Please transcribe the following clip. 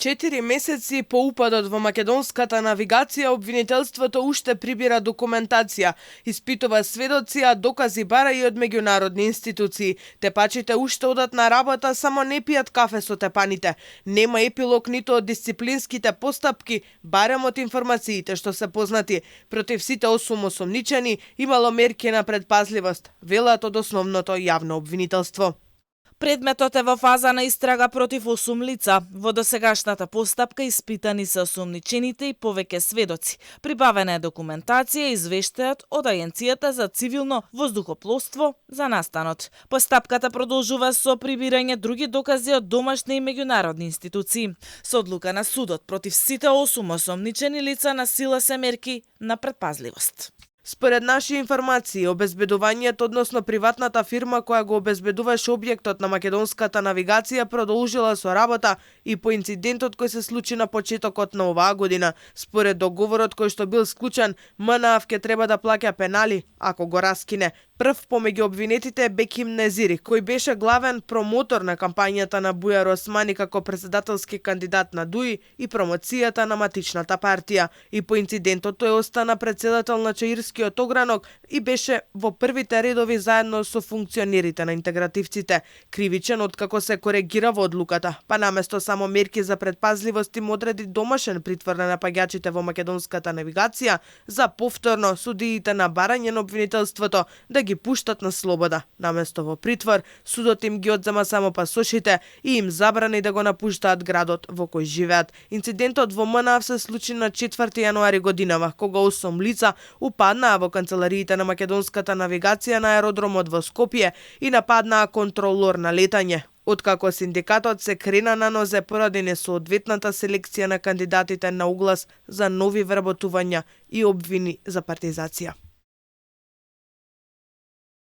4 месеци по упадот во македонската навигација, обвинителството уште прибира документација, испитува сведоци, а докази бара и од меѓународни институции. Тепачите уште одат на работа, само не пијат кафе со тепаните. Нема епилог ниту од дисциплинските постапки, барем од информациите што се познати. Против сите 8 осомничени имало мерки на предпазливост, велат од основното јавно обвинителство. Предметот е во фаза на истрага против 8 лица. Во досегашната постапка испитани се осомничените и повеќе сведоци. Прибавена е документација и извештајот од Агенцијата за цивилно воздухопловство за настанот. Постапката продолжува со прибирање други докази од домашни и меѓународни институции. Со одлука на судот против сите 8 осомничени лица на сила се мерки на предпазливост. Според наши информации, обезбедувањето, односно приватната фирма која го обезбедуваше објектот на македонската навигација, продолжила со работа и по инцидентот кој се случи на почетокот на оваа година. Според договорот кој што бил склучен, МНАФ ќе треба да плаќа пенали ако го раскине. Прв помеѓу обвинетите е Беким Незири, кој беше главен промотор на кампањата на Бујар Османи како председателски кандидат на ДУИ и промоцијата на Матичната партија. И по инцидентот тој остана председател на Чаирскиот огранок и беше во првите редови заедно со функционерите на интегративците. Кривичен откако се коригира во одлуката, па наместо само мерки за предпазливост им одреди домашен притвор на напаѓачите во македонската навигација, за повторно судиите на барање на обвинителството да ги пуштат на слобода. Наместо во притвор, судот им ги одзема само пасошите и им забрани да го напуштаат градот во кој живеат. Инцидентот во МНАФ се случи на 4 јануари годинава, кога 8 лица упаднаа во канцелариите на македонската навигација на аеродромот во Скопје и нападнаа контролор на летање. Откако синдикатот се крена на нозе поради несоодветната селекција на кандидатите на оглас за нови вработувања и обвини за партизација.